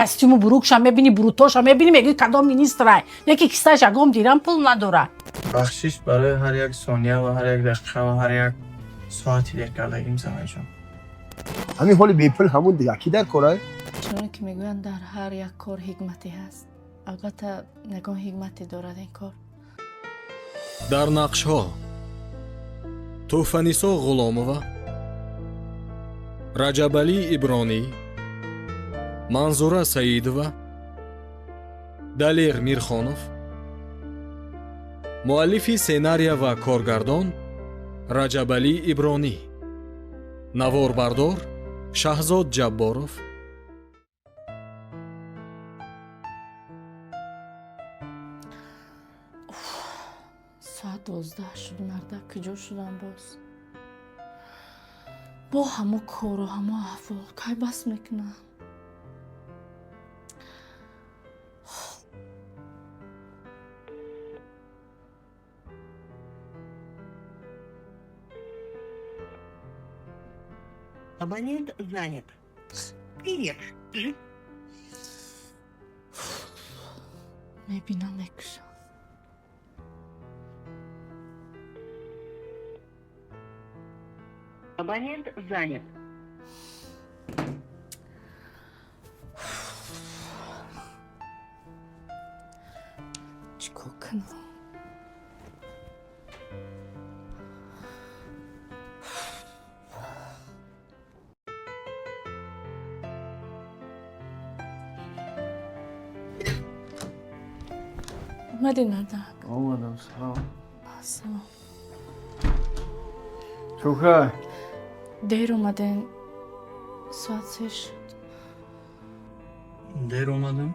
Костюму бурукша мебини, брутоша мебини, мегӯи кадом министрай. Яке кисташ ягом дирам пул надорад. Бахшиш барои ҳар як сония ва ҳар як дақиқа ва ҳар як соати дер кардагим, занаҷон. Ҳамин ҳоли бепул ҳамун дига ки дар корай? Чуноне ки мегӯянд, дар ҳар як кор ҳикмате ҳаст. Албатта, ягон ҳикмате дорад ин кор. Дар нақшҳо Тӯҳфанисо Ғуломова, Раҷабалӣ Ибронӣ, Манзура Саидова, Далер Мирхонов. Муаллифи сценария ва коргардон Раҷабалӣ Ибронӣ, наворбардор Шаҳзод Ҷабборов. Соат 12 шуд, мардак куҷо шудам боз? Бо ҳамо кору ҳамо аҳвол кай бас мекунам? Абонент занят. Привет. Мебинам, мекушам. Абонент занят. Чӣ кор кунам? Омадӣ, мардак? Омадам, салом. Салом. Чӯха? Дер омаден, соат 3 шуд. Дер омадам,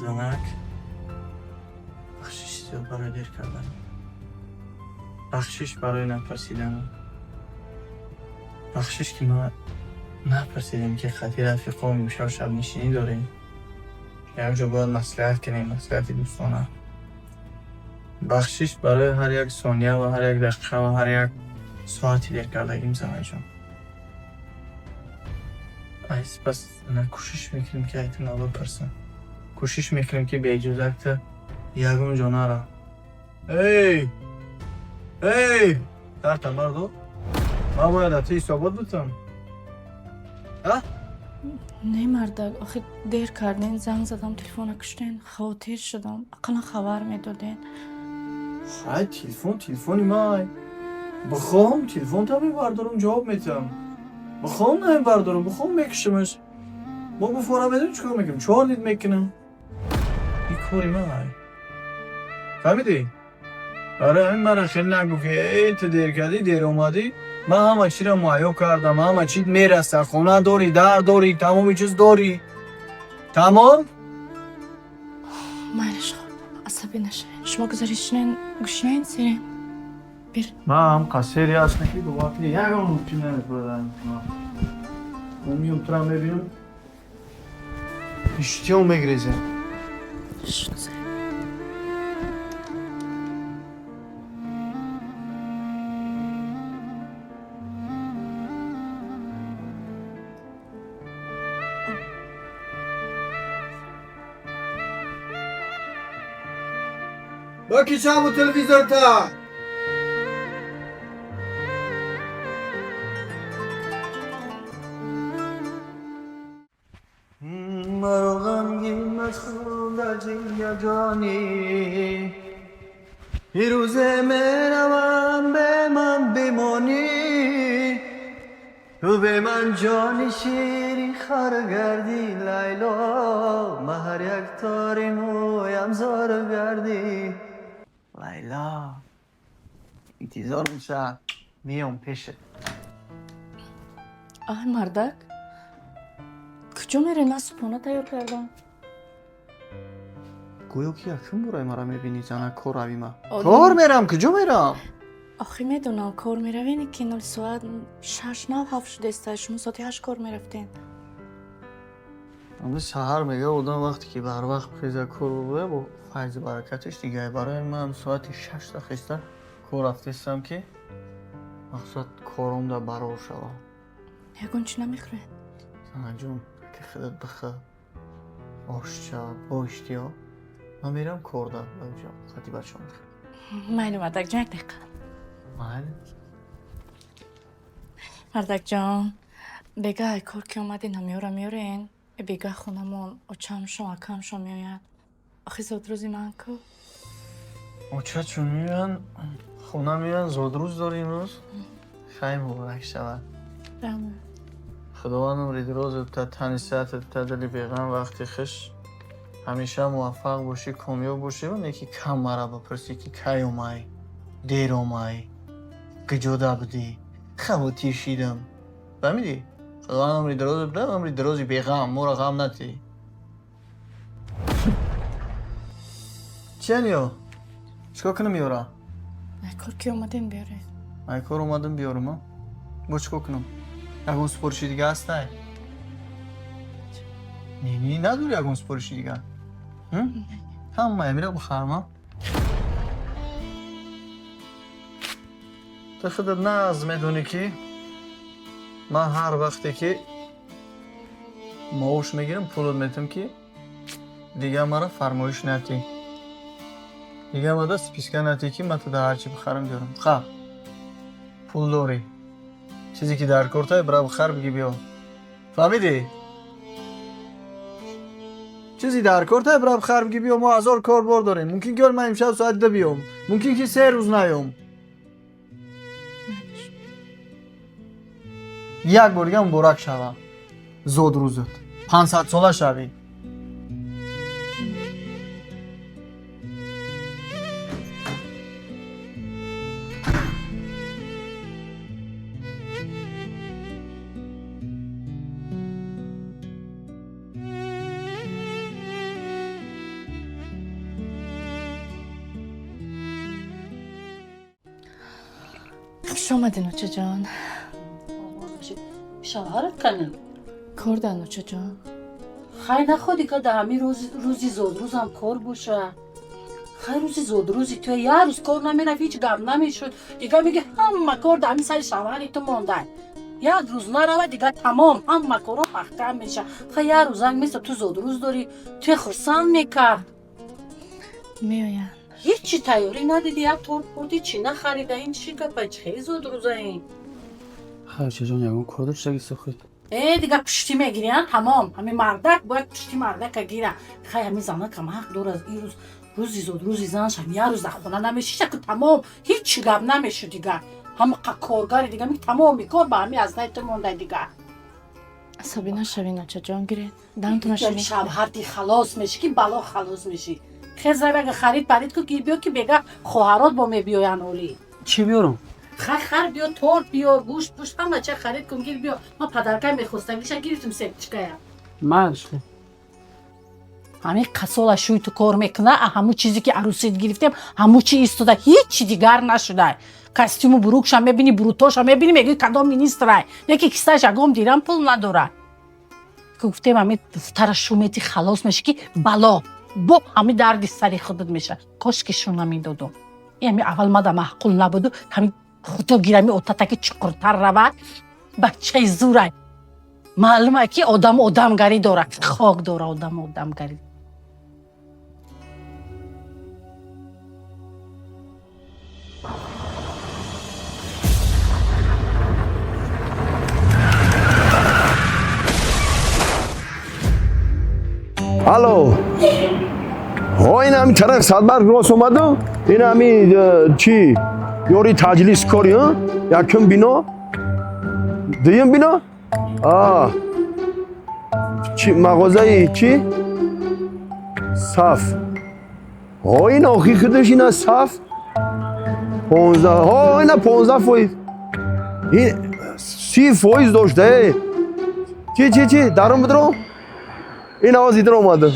занак. Бахшиш зиёд барои дер кардан, бахшиш барои напарсиданам, бахшиш, ки ман напарсидем, ки хати рафиқом имшаб шабнишинӣ дорем, якҷо бояд маслиҳат кунем, маслиҳати дӯстона. Бахшиш барои ҳар як сония ва ҳар як дақиқа ва ҳар як соати дер кардагим, занаҷон. Ай пас на кӯшиш мекунем, ки айту набапарсам, кӯшиш мекунем, ки беиҷозакта ягон ҷо нарам. Эй, эй, карта бардор, ман бояд аз ту ҳисобот бутам. Не, мардак, охи дер карден, занг задам, телефона куштен, хавотир шудам. Ақаллан хабар медоден. Ай, телефон телефони май. Бихоҳам, телефонта мебардорам, ҷавоб метиҳам, бихоҳам, намебардорам, бихоҳам, мекушамаш. Мо гуфора медонем чӣ кор мекунем, чор дид мекунам. Ин кори май, фаҳмидӣ? Барои ҳамин мара хеле нагӯ, ки эй, ту дер кардӣ, дер омадӣ. Ман ҳама чиро муҳайё кардам, ҳама чи мераса, хона дорӣ, дар дорӣ, тамоми чиз дорӣ, тамом. Майлиш, хоб, асабӣ нашавед. Шумо гузаред, шинен, гӯшнаен, серен. Бир. Ман ҳам қассери ҳастам, ки бовар кунӣ, ягон чӣ намехӯрдам. Ман миём, тура мебинам, иштиём мегрезем. Шуд, гузаред. Бакишаму телевизорта. Маро ғамгин мазхун дар ҷигарҷонӣ, пирӯзе меравам, бе ман бимонӣ, ту бе ман ҷони ширин хор гардӣ, Лайло, ма ҳар як тори мӯям зор гардӣ, Лайло. Интизор меша, миём пешат. Ай, мардак, куҷо мерем? Ман субҳона тайёр кардам. Гӯё ки якум бораи маро мебинӣ, зана. Кор равима. Одам- Кор мерам, куҷо мерам? Охи медонам, кор меравен, ки нол соат 6 нав 7 шудеста, шумо соати 8 кор мерафтен. Ами саҳар мега, одам вақте ки барвақт хеза, кор бубоя, бо файзу баракаташ дига. Барои ман соати 6-та хеста, кор рафтестам, ки мақсад коромда барор шавам. Ягон чӣ намехӯред? Занаҷон, ки худат бихӯ, ошча, бо иштиҳо. Ман мерам корда, хати бачаҳо мехӯрам. Майли, мардакҷон, як дақиқа. Майли. Мардакҷон, бегаҳ ай кор ки омадин, ҳамёра меорен. Бегаҳ хонамон очамшон, акамшон меояд. Охи зодрӯзи ман ку? Оча чун меоянд, хона меоянд, зодрӯз дори имрӯз. Хайр, муборак шавад. Раҳмат. Худованд умри дирозат та, тани сиҳатат та, дили беғам, вақти хуш. Ҳамеша муваффақ бошӣ, комёб бошӣ ва неки кам мара бипурсӣ ки кай омай, дер омай, куҷода будӣ, хавотир шидам. Фаҳмидӣ? Худованд умри дирозат буда, умри дирози беғам, моро ғам натӣ. Чиян ё? Чикор кунам ёра? Ай кор ки омадин, биёред. Ай кор омадам, биёрам, а? Бо чикор кунам? Ягон супориши дига ҳастай? Не, не, надори ягон супориши дига? Ҳамаи амира бихарам, а? Ту худат нағз медонӣ ки ман ҳар вақте ки маош мегирам, пулат метам ки дига мара фармоиш натӣ. Дига мада списка натӣ ки ман туда ҳарчи бихарам биёрам. Ха, пул дорӣ. Чизе ки дар кортай, бира бихар, биги биё. Фаҳмидӣ? Чизе дар кортай, бира бихар, биги биё. Мо ҳазор кор бор дорем. Мумкин ки ман имшаб соати 2 биём. Мумкин ки 3 рӯз наём. Як бор дига муборак шава. Зодрӯзат. 500 сола шавӣ. Хуш омадин, очаҷон. Шавҳарат канем? Кор дан, очаҷон. Хай находи ка дар ҳамин рӯзи зодрӯзам кор боша. Хай рӯзи зодрӯзи ту як рӯз кор намерафт, ҳеҷ гап намешуд. Дига меги ҳама кор дар ҳамин сари шавҳари ту мондай. Як рӯз нарава, дига тамом, ҳама корҳо маҳкам меша. Хай як рӯзак меса ту зодрӯз дорӣ, туя хурсанд мекард. Меоянд. Ҳеҷ тайёрӣ надидӣ, як торт хӯрдӣ, чӣ нахарида, ин чӣ гапа, чӣ хеле зодрӯза ин? Хай, очаҷон, ягон кор доштаги сохед? Дига пуштӣ мегиранд, тамом. Ҳамин мардак бояд пушти мардака гира. Хай ҳамин занакам ҳақ дорад, ин рӯз рӯзи зодрӯзи занашам як рӯз дар хона намешиша ки тамом, ҳеҷ гап намешуд дига. Ҳама коргари дига ми тамоми кор ба ҳамин аз най ту мондай дига. Асабӣ нашавин, очаҷон, гиред. Дантона ширин. Шавҳарти халос мешӣ ки бало халос мешӣ. Хез рав, ага харид парид ку ки биё ки бега хоҳарот бо мебиёянд олӣ. Чӣ биёрам? Хай хар биё, торт биё, гӯшт пӯшт ҳама ча харид кун, гир биё. Ман падаркай мехостагиша гирифтум сепчикая. Майли, хуб. Ҳамин қасола шӯй ту кор мекуна, а ҳамун чизе ки арӯсит гирифтем, ҳамун чи истода, ҳеҷ чи дигар нашуда. Костюму бурукша мебини, бурутоша мебини, мегӯи кадом министрай. Яке кисташ ягон дирам пул надорад. Ки гуфтем ҳамин духтара шу мети халос меши ки бало. Бо ҳамин дарди сари худат меша. Кош ки шу намедодум. Ин ҳамин аввал мада маъқул набуду, ҳамин худо гирами отатаки чуқуртар равад, бачаи зурай. Маълума ки одам одамгарӣ дорад, хок дора одам одамгарӣ. Алло. Ҳо, ин ҳамин тараф Садбарг рост омаду, ин ҳамин чӣ? Ёри таҷлис кори, ҳа? Якум бино? Дуюм бино? А. Чӣ мағозаи чӣ? Саф. Ҳо, ин охи худаш ина саф. 15, ҳо, ина 15%. Ин 30% дошта, э. Чӣ, чӣ, чӣ? Дарун бидро? Ин овоз идро омада.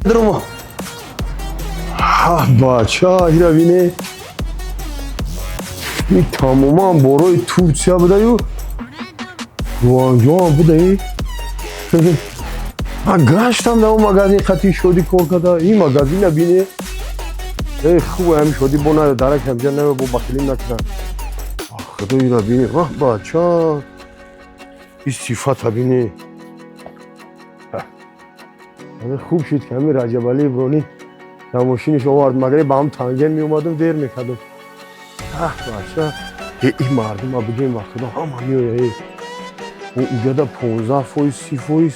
Друмо. Ҳа, бача, ира бине. Ин тамоман борои Турсия будаю. Гуанҷоам будаи. Ман гаштам дар он магазин қати шодӣ кор карда. Ин магазина бине. Эй, хуб ҳами шодӣ бо на дарак ҳамҷа нава бо бахилим накунад. Худо ира бине. Ваҳ, бача. Ин сифата бине. Хуб шуд ки ҳамин Раҷабалӣ Ибронӣ дар мошиниш овард, магаре ба ҳам танген меомадам, дер мекардам. Аҳ, бача, ин мардума бигем, ба худо ҳама меоя. Уҷада 15%, 30%.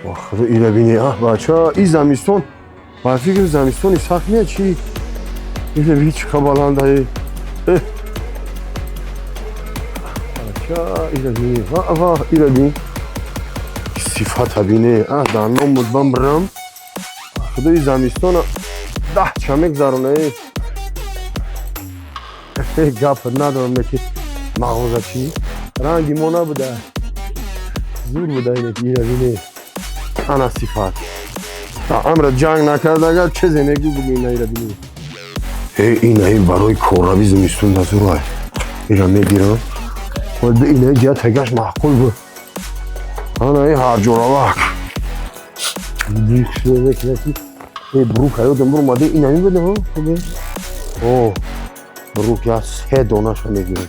Ба худо ира бине. Аҳ, бача, ин замистон ба фикр замистони сахт меяд чи? Ира би чӣ қа баланда. Бача, ира бине. Ва ира бин, сифата бине. А дар ном буд бам брам. Худои замистона 10 ча мегзарона. Гап надорам, ки мағозачӣ ранги мо набуда, зур буда. Ине ира бине, ана сифат. Амра ҷанг накард, агар чизе мегӯ бугӯ. Ина ира бине. Э, инаи барои коррави зимистон назурай. Ира мегирам. Инаи ҷиҳат тагаш маъқул буд. Ана ин ҳарҷоравак э брук аёдам буромаде, инами буда. О, брук я се донаша мегирам,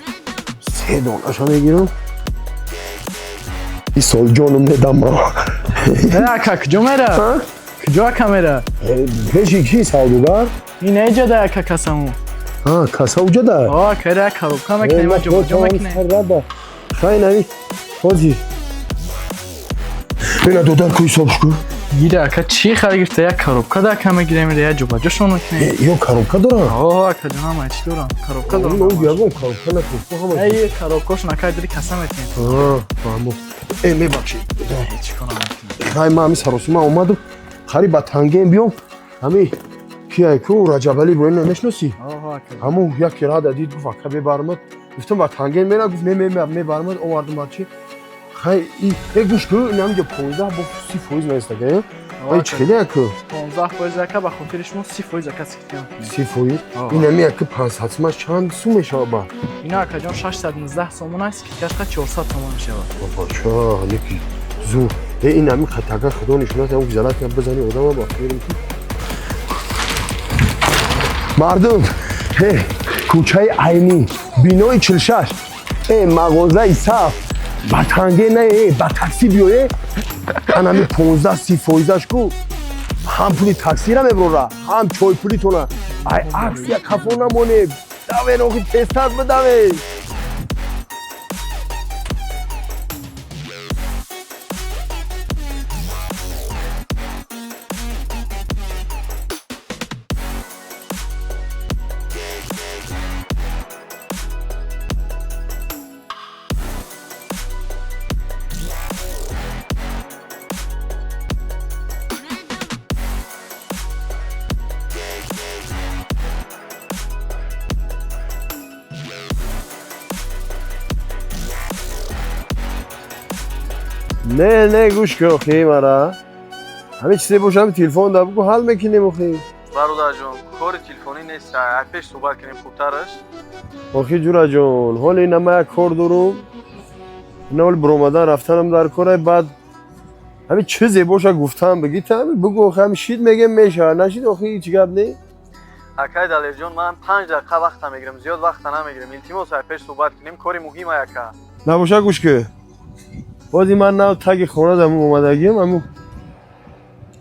се донаша мегирам. И сол ҷоном недам ма. Ака, куҷо мера? Куҷо ака мера? Пеши ки савдогар? Ин эҷада ака, касаму. Каса уҷада? Ака, ира коробка мекунем, ҷо мекунем. Хай, нави ҳозир ина додар ку, ҳисобш ку. Гира ака, чӣ хари гирифта? Як коробка да ака мегирем, ира як ҷобаҷошон мекунем. Ё коробка дорам? О, ака ҷон, ҳама чӣ дорам, коробка дорам. Ягон коробка накун. Ҳама эй коробкошон ака, дири каса метиҳем. Фаҳмо. Э, мебахшед. Чӣ конам? Хай, ман ҳами саросима омадам, хари ба тангем биём. Ҳами кияй ку, Раҷабалӣ Иброҳим намешиносӣ? Ҳамун яке рада дид, гуфт: «Ака, мебармад». Гуфтам: «Ба танген мера». Гуфт: «Не, мебармад». Овардам бачи. Хай, э, гӯш ку, ин ҳаминҷо 15 бо 30% наистага, э? Ай, чӣ хеле аку? 15% ака, ба хотири шумо 30% ака скидка мекунем. 30%? Ин ҳами аку 500 сумаш чанд сум мешавад ба? Ино акаҷон, 619 сомон аст, скидкаш қа 400 сомон мешавад. Бача, леки зур. Э, ин ҳами хатага худо нишонат, ҳам гузарат бизани одама ба фикрим ки. Мардум, э, кӯчаи Айнӣ, бинои 46, э, мағозаи саф, ба танге не, э, ба такси биёе. Анами 15 30 фоизаш ку, ҳам пули таксира меброра, ҳам чойпулитона. Ай аксия қафо намонед, давен, охи тезтар бидавед. Не, не, гӯш кун, охи, мара ҳамин чизе боша, ҳами телефон да бугу, ҳал мекунем, охи. Бародарҷон, кори телефонӣ нест, ай пеш суҳбат кунем хубтараш. Охи, ҷураҷон, ҳоли ина ма як кор дорум, ина ҳоли биромадан рафтанам дар кора. Баъд ҳамин чизе боша, гуфтам, бигита, ҳами бугу, охи, ҳами шид мегем, мешавад, нашид, охи, ҳеҷ гап не. Акай Далерҷон, ман 5 дақиқа вақта мегирам, зиёд вақта намегирам. Илтимос, ай пеш суҳбат кунем, кори муҳим ака. Набоша, гӯш ки, бози ман нав таги хона даму омадагиам, аму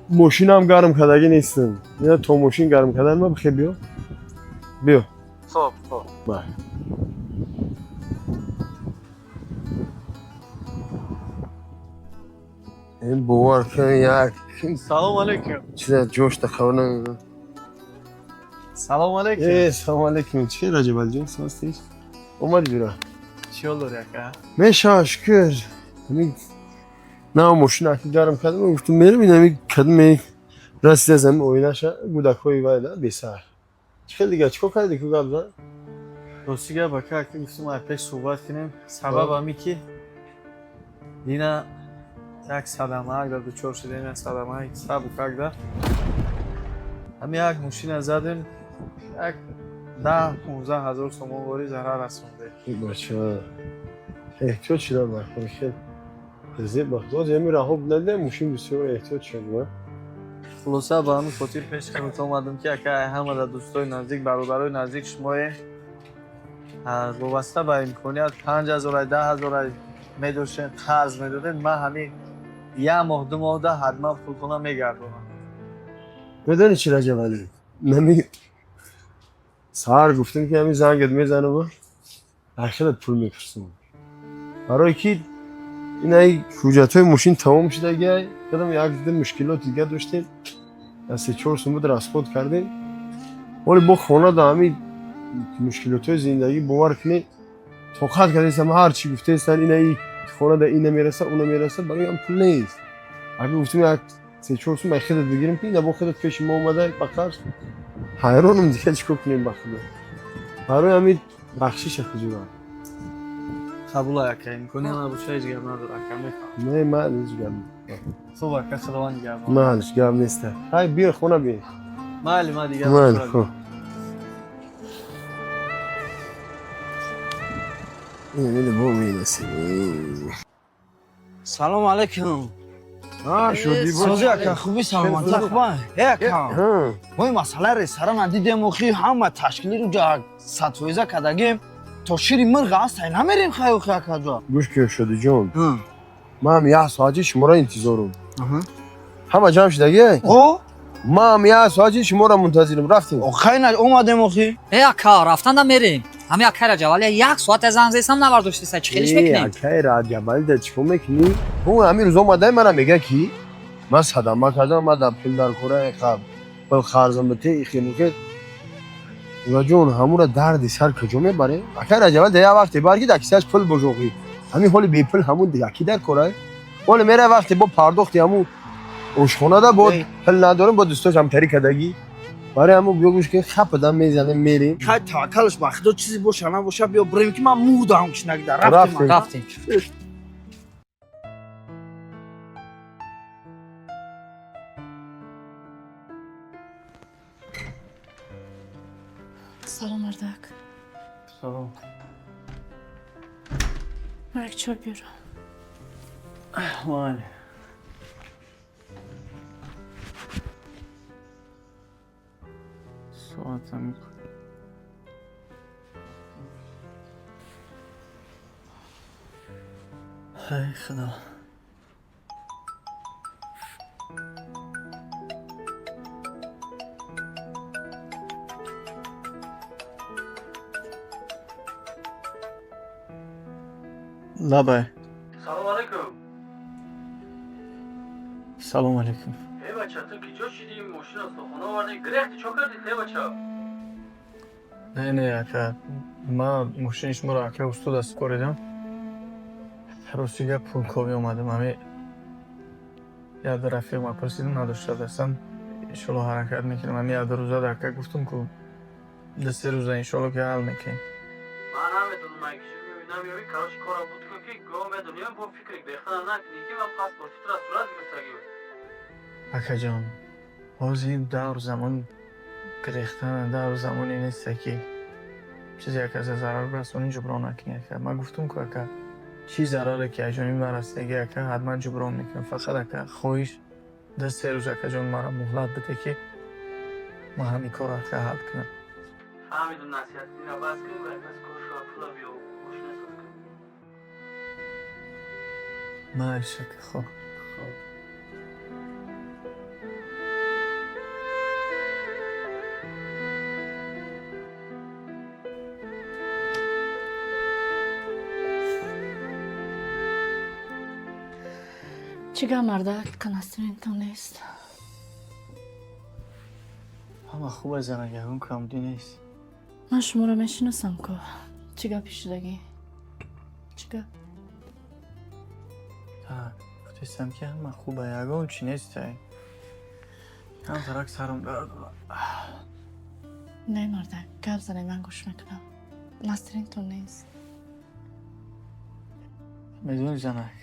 мошинам гарм кардагӣ нестам. Ина то мошин гарм кардан ма бихе, биё, биё. Хоб, хоб. Ба. Ин бовар кун, як Салом алейкум. Чиза ҷошта хабар намедонам. Салом алейкум. Э, салом алейкум. Чи, Раҷабалиҷон, ҳастиш? Омадӣ, ҷура? Чӣ ҳол дорӣ, ака? Мешава, шукр. Ҳамин нав мошина аки гарм кардам, гуфтам мерам, ин ҳами кадме расида аз ҳами оинаша гудакҳои вайда бесар. Чӣ хел дига, чӣ кор кардӣ ку, гап зан? Рости гап, ака, ака, гуфтам ай пеш суҳбат кунем. Сабаб ҳами ки дина Як садамак да дучор шудем, як садамак сабукак да. Ҳами як мошина задем, як 10-15 ҳазор сомон вори зарар расондем. Бача, эҳтиёт шудам дар хел. Зеб бахт. Ҳами раҳо надидам, мошин бисёр эҳтиёт шуд. Хулоса, ба ҳамин хотир пеш хидмат омадам, ки ака, ҳама да дӯстои наздик, бародарои наздик шумое, вобаста ба имконият 5000, 10 000 медоштем, қарз медодем, ман ҳамин як моҳ, 2 моҳда ҳатман пултона мегардонам. Медонӣ чӣ, Раҷабалӣ? Нами саҳар гуфтем, ки ҳамин зангат мезанам, ахират пул мепурсам. Барои ки инаи ҳуҷҷатҳои мошин тамом шудагиай, кадам як ду мушкилоти дига доштем, аз 3-4 сум буд, расход кардем. Ҳоли бо хона да ҳамин мушкилотҳои зиндагӣ, бовар кунед, тоқат кардастам. Ҳар чӣ гуфтаестан, инаи хона да ина мераса, уна мераса, барои ам пул нест. Агар гуфтем, як 3-4 сум ай худат бигирем, ки ина бо худат пеши мо омада ба қарз. Ҳайронам, дига чӣ кор кунем, ба худо. Барои ҳамин бахшиша хуҷурам. Қабул, ака, имконият набоша, ҳеҷ гап надор, ака, мефаҳмам. Не, ман ҳеҷ гап. Хуб, ака, худованд нигаҳбон. Малиш, гап неста. Ҳай, биё хона, биё. Майли, ман дигар. Майли, хуб. Ина бо мерасем. Салом алейкум. Шудӣ. Сози, ака, хуби, саломатӣ, хуба? Э, ака, мо ин масъалаи ресторана дидем, охи ҳама ташкилиро ҷа 100% кардагем, то шири мирғ ҳастай, намерем, хай, охи, акаҷо. Гӯш кун, Шодиҷон, ман як соати шуморо интизорум. Ҳама ҷамъ шудагӣ? О. Ман як соати шуморо мунтазирам. Рафтем. Хай, омадем, охи. Э, ака, рафтан да мерем. Ҳами акай Раҷабали як соат занг зесам, навардоштиса, чӣ хелиш мекунем? Акай Раҷабали да чӣ кор мекунӣ? Ӯ ҳамин рӯз омадай, мана мега, ки ман садама кардам, ман дар пул дар кора, пул қарзам бите, ихелухел. Ҷон, ҳамура дарди сар куҷо мебарем? Акай Раҷабали да як вақте бар, ки дар кисааш пул бошохӣ. Ҳамин ҳоли бепул ҳамун яки дар кора. Ҳоле мера, вақте бо пардохти ҳамун ошхонада бо пул надорем, бо дӯстош ҳамтарӣ кардагӣ. Барои ҳамун биё, гӯш ки, хападан мезанем, мерем. Хай, таваккалш ба худо, чизе боша набоша, биё бирем, ки ман мурдам кишнагида. Рафтем. Рафтем. Салом, мардак. Салом. Ман як чой биёрам. Майли. Соатам. Ай, худо. Лабай. Салом алейкум. Салом алейкум. Э, бача, ту киҷо шидӣ? Мошина хона овардӣ, гирехти, чо кардӣ, э, бача? Не, ака, ман мошини шуморо, ака, устод аст, коридам. Рости гап, пулковӣ омадам. Ҳами як рафиқ ма пурсидам, надошта дастам. Иншолло, ҳаракат мекунам. Ҳами як рӯза, ака, гуфтум ку, 2-3 рӯза, иншолло, ки ҳал мекунем. Ман намедонам, ай киҷо мебинам, ёи, короче, кора буд ку, ки го медонем, бо фикри гирехтана накунӣ, ки ман паспорти тура сурат гирифтагӣ. Акаҷон, ҳозир ин давр замон гирехтана, давр замоне неста, ки чизе ака зарар расонӣ, ҷуброн накунӣ, ака. Ман гуфтум ку, ака, чӣ зараре ки аз ҷониби ман расидаги, ака, ҳатман ҷуброн мекунам. Фақат, ака, хоҳиш, 2-3 рӯз, акаҷон, маро муҳлат биде, ки ман ҳамин корро, ака, ҳал кунам. Фаҳмидум, насиҳат ина бас кун, пас кор шуа, пула биё, мошина соз кун. Майли, ака, хоб. Хоб. Чӣ гап, мардак, канастринтон нест? Ҳама хуб аст, занак, ягон камдӣ нест. Ман шуморо мешиносам ку. Чӣ гапи шудагӣ, чӣ гап? Так, гуфтестам, ки ҳама хуба, ягон чӣ нестай. Камтарак сарам дард дорад. Не, мардак, гап занед, ман гӯш мекунам. Насринтон нест. Медонӣ, занак,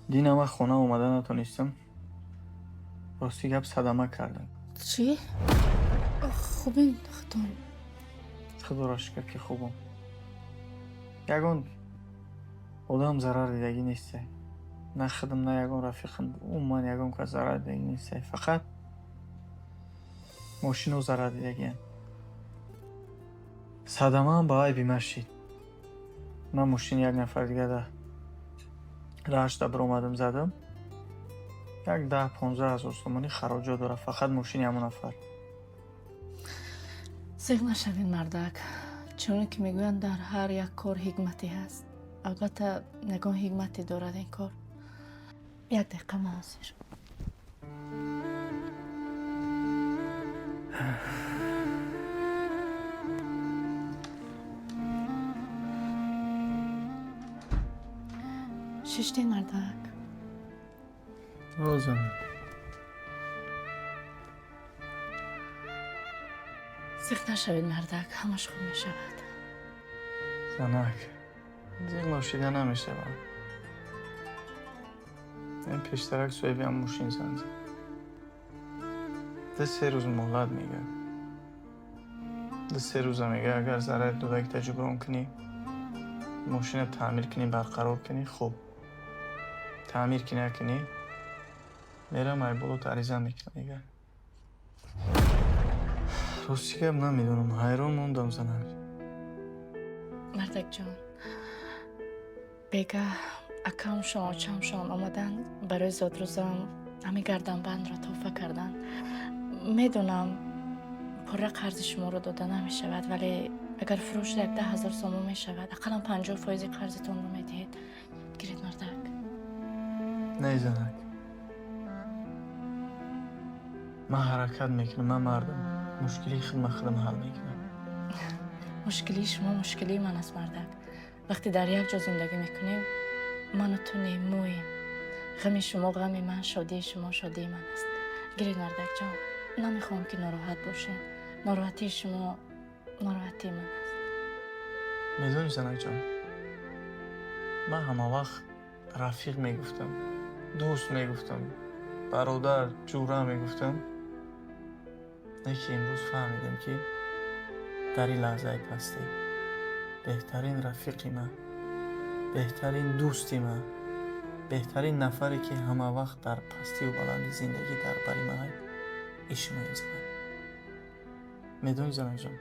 Дина ман хона омада натонистам. Рости гап садама кардам. Чӣ? Хубин худтон? Худоро шукр ки хубам. Ягон одам зарар дидагӣ нестай. На худам, на ягон рафиқам, умуман ягон кас зарар дидагӣ нестай. Фақат мошино зарар дидагианд. Садамаам ба айби ман шид. Ман мошини як нафар дига да раҳашда биромадам, задам. Як 10-15 ҳазор сомонӣ хароҷот дорад фақат мошини ҳамон нафар. Зиқ нашавед, мардак. Чуноне ки мегӯянд, дар ҳар як кор ҳикмате ҳаст. Албатта, ягон ҳикмате дорад ин кор. Як дақиқа, ман ҳозир. Шиштен, мардак? Озам. Зиқ нашавед, мардак, ҳамаш хуб мешавад. Занак, зиқ ношида намешавам. Ин пештарак соҳибиам мошин занг зад. 2-3 рӯз муҳлат мега. 2-3 рӯза мега, агар зарари додагита ҷуброн кунӣ, мошина таъмир кунӣ, барқарор кунӣ, хуб. Таъмир ки накунӣ, мерам айболот ариза мекунам, мега. Рости гап намедонам, ҳайрон мондам, занак. Мардакҷон, бега акамшон, очамшон омаданд, барои зодрӯзам ҳамин гарданбандро тӯҳфа карданд. Медонам, пурра қарзи шуморо дода намешавад, вале агар фурӯш як 10 000 сомон мешавад, ақаллан 50 фоизи қарзитонро медиҳед. Гиред, мардак. Не, занак. Ман ҳаракат мекунам, ман мардам. Мушкилии худма худам ҳал мекунам. Мушкилии шумо мушкилии ман аст, мардак. Вақте дар як ҷо зиндагӣ мекунем, ману ту немӯем. Ғами шумо ғами ман, шодии шумо шодии ман аст. Гиред, мардакҷон, намехоҳам ки нороҳат бошед. Нороҳатии шумо нороҳатии ман аст. Медонӣ, занакҷон, ман ҳама вақт рафиқ мегуфтам, дӯст мегуфтам, бародар, ҷура мегуфтам. Не ки имрӯз фаҳмидем, ки дар ин лаҳзаи пастӣ беҳтарин рафиқи ман, беҳтарин дӯсти ман, беҳтарин нафаре ки ҳама вақт дар пастию баланди зиндагӣ дар бари ман иши шумои, занак. Медонӣ, занакҷон,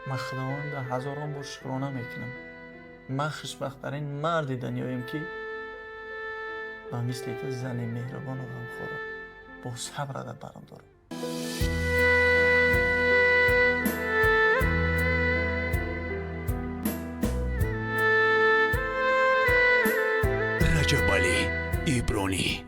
ман Худованда ҳазорон бор шукрона мекунам. Ман хушбахттарин марди дунёем, ки ба мисли ту зани меҳрубону ғамхорро бо сабр дар барам дорам. Раҷабалӣ Ибронӣ.